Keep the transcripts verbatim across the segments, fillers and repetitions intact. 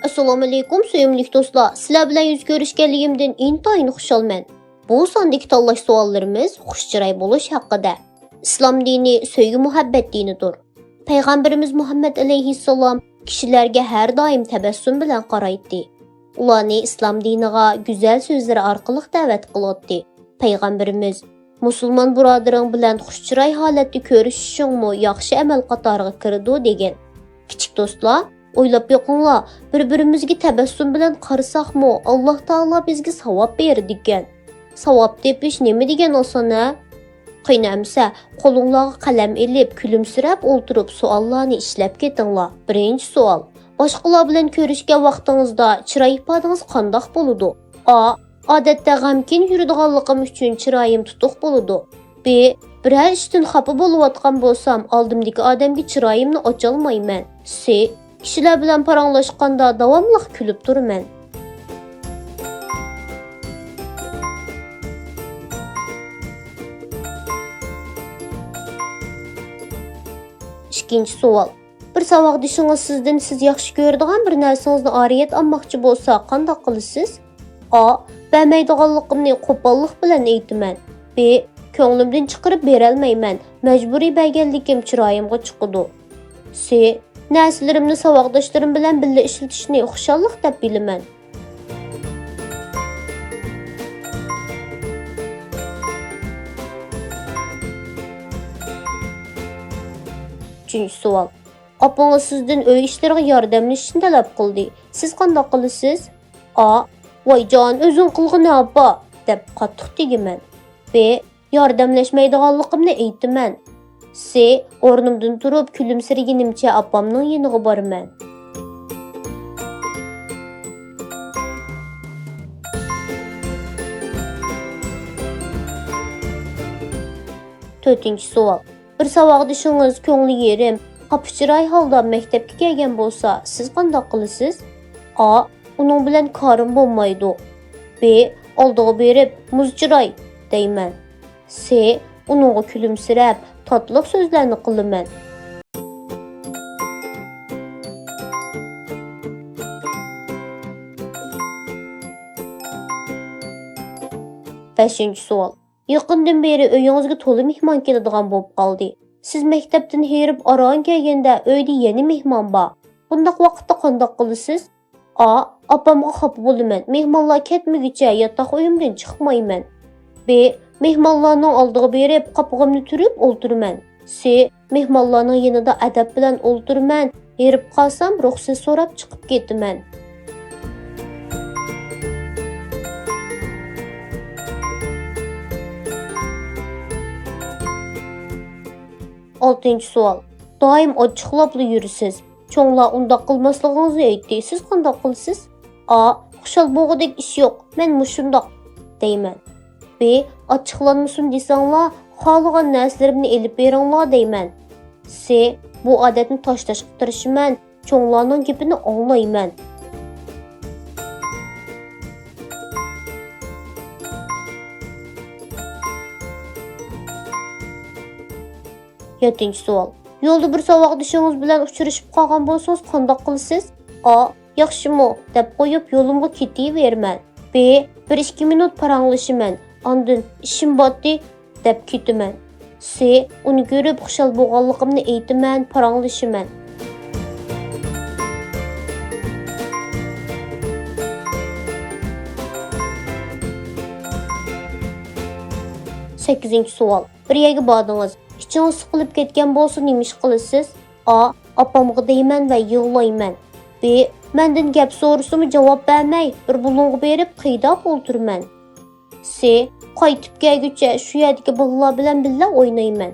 ئەسسالامۇئەلەيكۇم، سۆيۈملۈك دوستلار، سىلەر بىلەن يۈز كۆرۈشكەنلىكىمدىن ئىنتايىن خۇشالمەن. بۇ ساندىكى تاللاش سوئاللىرىمىز خۇش چىراي بولۇش ھەققىدە. ئىسلام دىنى سۆيگۈ-مۇھەببەت دىنىدۇر. پەيغەمبىرىمىز مۇھەممەد ئەلەيھىسسالام كىشىلەرگە ھەر دائىم تەبەسسۇم بىلەن قارايتتى. ئۇلارنى ئىسلام دىنىغا گۈزەل سۆزلىرى ئارقىلىق دەۋەت قىلاتتى. پەيغەمبىرىمىز، «مۇسۇلمان بۇرادىرىڭ بىلەن خۇش چىراي ھالەتتە كۆرۈشۈشۈڭمۇ ياخشى ئەمەل قاتارىغا كىرىدۇ» دېگەن. كىچىك دوستلار، ئويلاپ بېقىڭلار، بىر-بىرىمىزگە تەبەسسۇم بىلەن قارىساقمۇ، ئاللاھ تائالا بىزگە ساۋاب بېرىدىكەن. ساۋاب تېپىش نېمە دېگەن ئاسان ھە؟ قېنى ئەمسە، قولۇڭلارغا قەلەم ئېلىپ، كۈلۈمسىرەپ ئولتۇرۇپ، سوئاللارنى ئىشلەپ كېتىڭلار. بىرىنچى سوئال. باشقىلار بىلەن كۆرۈشكەن ۋاقتىڭىزدا چىراي ئىپادىڭىز قانداق بولىدۇ؟ ئا، ئادەتتە غەمكىن يۈرىدىغانلىقىم ئۈچۈن چىرايىم تۇتۇق بولىدۇ. ب، بىرەر ئىشتىن خاپا بولۇۋاتقان بولسام، ئالدىمدىكى ئادەمگە چىرايىمنى ئاچالمايمەن. س، كىشىلەر بىلەن پاراڭلاشقاندا داۋاملىق كۈلۈپ تۇرىمەن. ئىككىنچى سوئال. بىر ساۋاقدىشىڭىز سىزدىن سىز ياخشى كۆرىدىغان بىر نەرسىڭىزنى ئارىيەت ئالماقچى بولسا، قانداق قىلىسىز؟ ئا، بەرمەيدىغانلىقىمنى قوپاللىق بىلەن ئېيتىمەن. ب، كۆڭلۈمدىن چىقىرىپ بېرەلمەيمەن، مەجبۇرىي بەرگەنلىكىم چىرايىمغا چىقىدۇ. س، نەرسىلىرىمنى ساۋاقداشلىرىم بىلەن بىللە ئىشلىتىشنى خۇشاللىق دەپ بىلىمەن. ئۈچىنچى سوئال. ئاپىڭىز سىزدىن ئۆي ئىشلىرىغا ياردەملىشىشنى تەلەپ قىلدى. سىز قانداق قىلىسىز؟ ئا، «ۋايجان، ئۆزۈڭ قىلغىنە، ئاپا!» دەپ قاتتىق تېگىمەن. ب، ياردەملەشمەيدىغانلىقىمنى ئېيتىمەن. س، ئورنۇمدىن تۇرۇپ، كۈلۈمسىرىگىنىمچە ئاپامنىڭ يېنىغا بارىمەن. تۆتىنچى سوئال. بىر ساۋاقدىشىڭىز كۆڭلى يېرىم، خاپا چىراي ھالدا مەكتەپكە كەلگەن بولسا، سىز قانداق قىلىسىز؟ ئا، «ئۇنىڭ بىلەن كارىم بولمايدۇ.» ب، «ئالدىغا بېرىپ، مۇز چىراي» دەيمەن. س، ئۇنىڭغا كۈلۈمسىرەپ، تاتلىق سۆزلەرنى قىلىمەن. بەشىنچى سوئال. يېقىندىن بېرى ئۆيىڭىزگە تولا مېھمان كېلىدىغان بولۇپ قالدى. سىز مەكتەپتىن ھېرىپ ئاران كەلگەندە، ئۆيدە يەنە مېھمان بار. بۇنداق ۋاقىتتا قانداق قىلىسىز؟ ئا، ئاپامغا خاپا بولىمەن، مېھمانلار كەتمىگۈچە ياتاق ئۆيۈمدىن چىقمايمەن. ب، مېھمانلارنىڭ ئالدىغا بېرىپ، قاپىقىمنى تۈرۈپ ئولتۇرىمەن. س، مېھمانلارنىڭ يېنىدا ئەدەپ بىلەن ئولتۇرىمەن، ھېرىپ قالسام، رۇخسەت سوراپ چىقىپ كېتىمەن. ئالتىنچى سوئال. دائىم ئاچچىقلاپلا يۈرىسىز. چوڭلار ئۇنداق قىلماسلىقىڭىزنى ئېيتتى. سىز قانداق قىلىسىز؟ ئا، «خۇشال بولغۇدەك ئىش يوق، مەن مۇشۇنداق» دەيمەن. ب، «ئاچچىقلانمىسۇن دېسەڭلار، خالىغان نەرسىلىرىمنى ئېلىپ بېرىڭلار» دەيمەن. س، «بۇ ئادەتنى تاشلاشقا تىرىشىمەن، چوڭلارنىڭ گېپىنى ئاڭلايمەن.» يەتتىنچى سوئال. يولدا بىر ساۋاقدىشىڭىز بىلەن ئۇچرىشىپ قالغان بولسىڭىز، قانداق قىلىسىز؟ ئا، «ياخشىمۇ؟» دەپ قويۇپ، يولۇمغا كېتىۋېرىمەن. ب، بىر ئىككى مىنۇت پاراڭلىشىمەن، ئاندىن «ئىشىم باتتى» دەپ كېتىمەن. س، ئۇنى كۆرۈپ خۇشال بولغانلىقىمنى ئېيتىمەن، پاراڭلىشىمەن. سەككىزىنچى سوئال. بىر يەرگە باردىڭىز، ئىچىڭىز سىقىلىپ كەتكەن بولسا، نېمە ئىش قىلىسىز؟ ئا، ئاپامغا دەيمەن ۋە يىغلايمەن. ب، مەندىن گەپ سورىسىمۇ جاۋاب بەرمەي، بىر بۇلۇڭغا بېرىپ قىيداپ ئولتۇرىمەن. س، قايتىپ كەلگۈچە شۇ يەردىكى بالىلار بىلەن بىللە ئوينايمەن.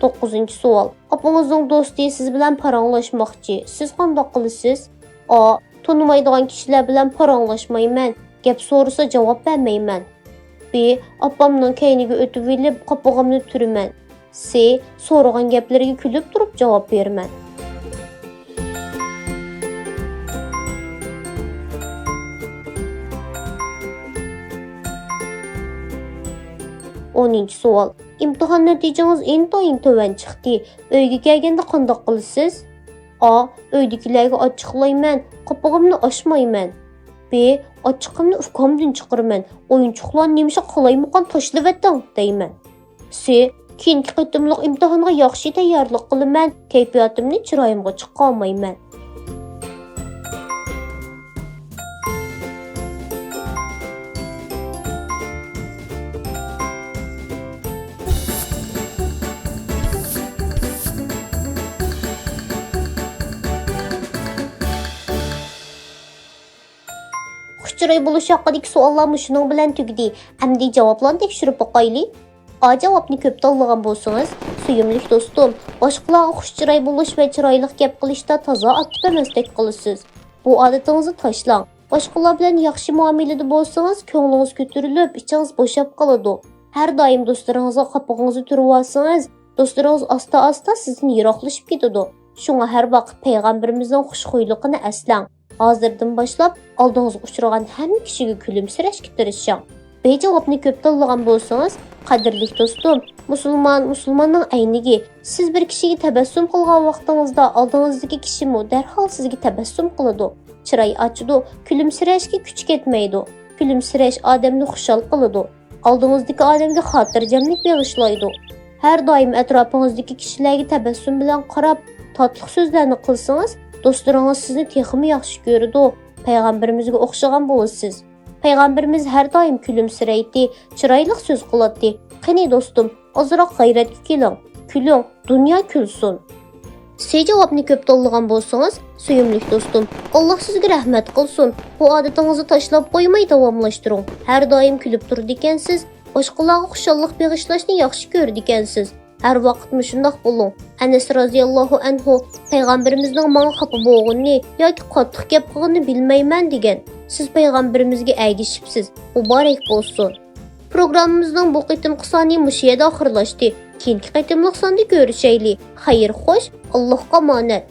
توققۇزىنچى سوئال. ئاپىڭىزنىڭ دوستى سىز بىلەن پاراڭلاشماقچى. سىز قانداق قىلىسىز؟ ئا، تونۇمايدىغان كىشىلەر بىلەن پاراڭلاشمايمەن. گەپ سورىسا جاۋاب بەرمەيمەن. ب، ئاپامنىڭ كەينىگە ئۆتۈۋېلىپ قاپىقىمنى تۈرىمەن. س، سورىغان گەپلىرىگە كۈلۈپ تۇرۇپ جاۋاب بېرىمەن. ئونىنچى سوئال. ئىمتىھان نەتىجىڭىز ئىنتايىن تۆۋەن چىقتى. ئۆيگە كەلگەندە قانداق قىلىسىز؟ ئا، ئۆيدىكىلەرگە ئاچچىقلايمەن، قاپىقىمنى ئاچمايمەن. ب، ئاچچىقىمنى ئۇكامدىن چىقىرىمەن، ئويۇنچۇقلارنى نېمىشقا قالايمىقان تاشلىۋەتتىڭ دەيمەن. س، كېيىنكى قېتىملىق ئىمتىھانغا ياخشى تەييارلىق قىلىمەن، كەيپىياتىمنى چىرايىمغا چىقارمايمەن. خۇش چىراي بولۇش ھەققىدىكى سوئاللار مۇشۇنىڭ بىلەن تۈگىدى. ئەمدى جاۋابلارنى تەكشۈرۈپ باقايلى. ئا جاۋابنى كۆپ تاللىغان بولسىڭىز، سۆيۈملۈك دوستۇم، باشقىلارغا خۇش چىراي بولۇش ۋە چىرايلىق گەپ قىلىشتا تازا ئاكتىپ ئەمەستەك قىلىسىز. بۇ ئادىتىڭىزنى تاشلاڭ. باشقىلار بىلەن ياخشى مۇئامىلىدە بولسىڭىز، كۆڭلىڭىز كۆتۈرۈلۈپ، ئىچىڭىز بوشاپ قالىدۇ. ھەر دائىم دوستلىرىڭىزغا قاپىقىڭىزنى تۈرۈۋالسىڭىز، دوستلىرىڭىز ئاستا-ئاستا سىزدىن يىراقلىشىپ كېتىدۇ. شۇڭا ھەر ۋاقىت پەيغەمبىرىمىزنىڭ خۇشخۇيلۇقىنى ئەسلەڭ. ھازىردىن باشلاپ ئالدىڭىزغا ئۇچرىغان ھەممە كىشىگە كۈلۈمسىرەشكە تىرىشىڭ. ب جاۋابنى كۆپ تاللىغان بولسىڭىز، قەدىرلىك دوستۇم، مۇسۇلمان مۇسۇلماننىڭ ئەينىگى. سىز بىر كىشىگە تەبەسسۇم قىلغان ۋاقتىڭىزدا ئالدىڭىزدىكى كىشىمۇ دەرھال سىزگە تەبەسسۇم قىلىدۇ، چىراي ئاچىدۇ، كۈلۈمسىرەشكە كۈچ كەتمەيدۇ. كۈلۈمسىرەش ئادەمنى خۇشال قىلىدۇ. ئالدىڭىزدىكى ئادەمگە خاتىرجەملىك بېغىشلايدۇ. ھەر دائىم ئەتراپىڭىزدىكى كىشىلەرگە تەبەسسۇم بىلەن قاراپ، تاتلىق سۆزلەرنى قىلسىڭىز، دوستلىرىڭىز سىزنى تېخىمۇ ياخشى كۆرىدۇ. پەيغەمبىرىمىزگە ئوخشىغان بولىسىز. پەيغەمبىرىمىز ھەر دائىم كۈلۈمسىرەيتتى، چىرايلىق سۆز قىلاتتى. قېنى دوستۇم، ئازراق غەيرەتكە كېلىڭ، كۈلۈڭ، دۇنيا كۈلسۇن. سى جاۋابنى كۆپ تاللىغان بولسىڭىز، سۆيۈملۈك دوستۇم، ئاللاھ سىزگە رەھمەت قىلسۇن. بۇ ئادىتىڭىزنى تاشلاپ قويماي داۋاملاشتۇرۇڭ. ھەر دائىم كۈلۈپ تۇرىدىكەنسىز، باشقىلارغا خۇشاللىق بېغىشلاشنى ياخشى كۆرىدىكەنسىز. ھەر ۋاقىت مۇشۇنداق بولۇڭ. ئەنەس رازىياللاھۇ ئەنھۇ پەيغەمبىرىمىزنىڭ ماڭا خاپا بولغىنىنى ياكى قاتتىق گەپ قىلغىنىنى بىلمەيمەن دېگەن. سىز پەيغەمبىرىمىزگە ئەگىشىپسىز. مۇبارەك بولسۇن. پروگراممىمىزنىڭ بۇ قېتىمقى سانى مۇشۇ يەردە ئاخىرلاشتى. كېيىنكى قېتىملىق ساندا كۆرۈشەيلى. خەير خوش، ئاللاھقا ئامانەت.